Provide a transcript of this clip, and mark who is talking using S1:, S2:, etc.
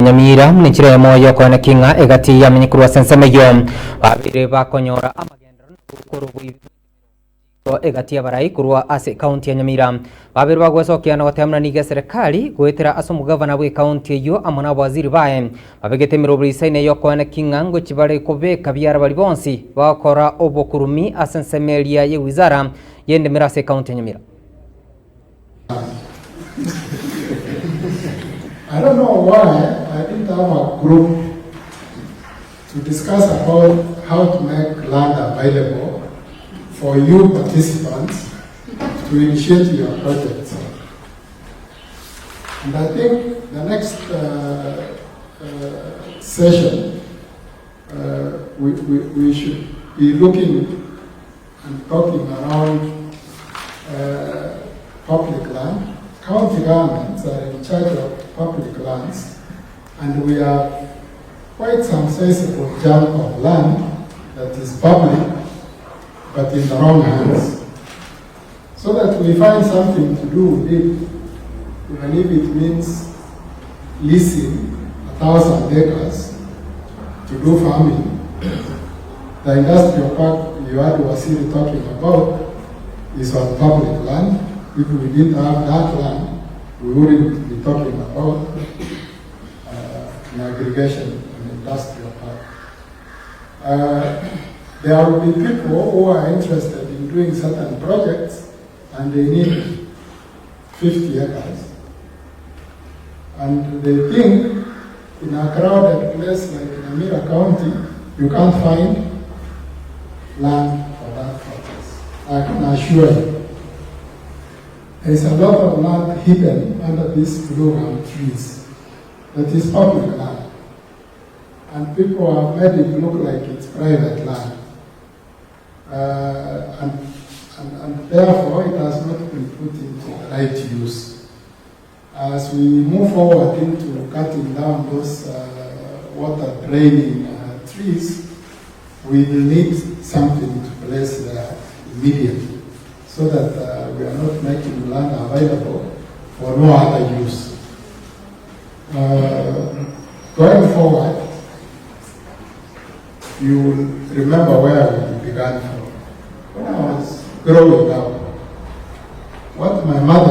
S1: Nyamira nenchera eyemo y'okoenekia ng'a egati yamenye korwa ase ensemo eyio babeire bakonyora amagenderero na gokora oboibi bw'ekenyoro egati y'abarai korwa ase ekaunti ya Nyamira babeire bagwesokia na goteba buna nigo eserekari goetera ase omogavana bw'ekaunti eyio amo na abawaziri baye babegete emeroberi isaine y'okoenekia ng'a ngochi bare kobeka biara baria bonsi bagokora obokurumi ase ensemo eria y'ewizara y'endemero ase ekaunti ya Nyamira.
S2: I don't know why I didn't have a group to discuss about how to make land available for you participants to initiate your projects. And I think the next uh, uh, session, uh, we, we, we should be looking and talking around uh, public land. County governments are in charge of public lands, and we have quite some sizable chunk of land that is public, but in the wrong hands. So that we find something to do with it, even if it means leasing 1,000 acres to do farming. The industrial park you heard Wasiri talking about is on public land. If we didn't have that land, we wouldn't be talking about uh, an aggregation, an industrial park. Uh, there will be people who are interested in doing certain projects and they need 50 acres. And they think in a crowded place like Nyamira County, you can't find land for that purpose. I can assure you. There is a lot of land hidden under these blue gum trees that is public land. And people have made it look like it's private land. Uh, and, and, and therefore it has not been put into the right use. As we move forward into cutting down those uh, water draining uh, trees, we will need something to place there immediately so that uh, we are not making land available for no other use. Uh, going forward, you will remember where we began from. When I was growing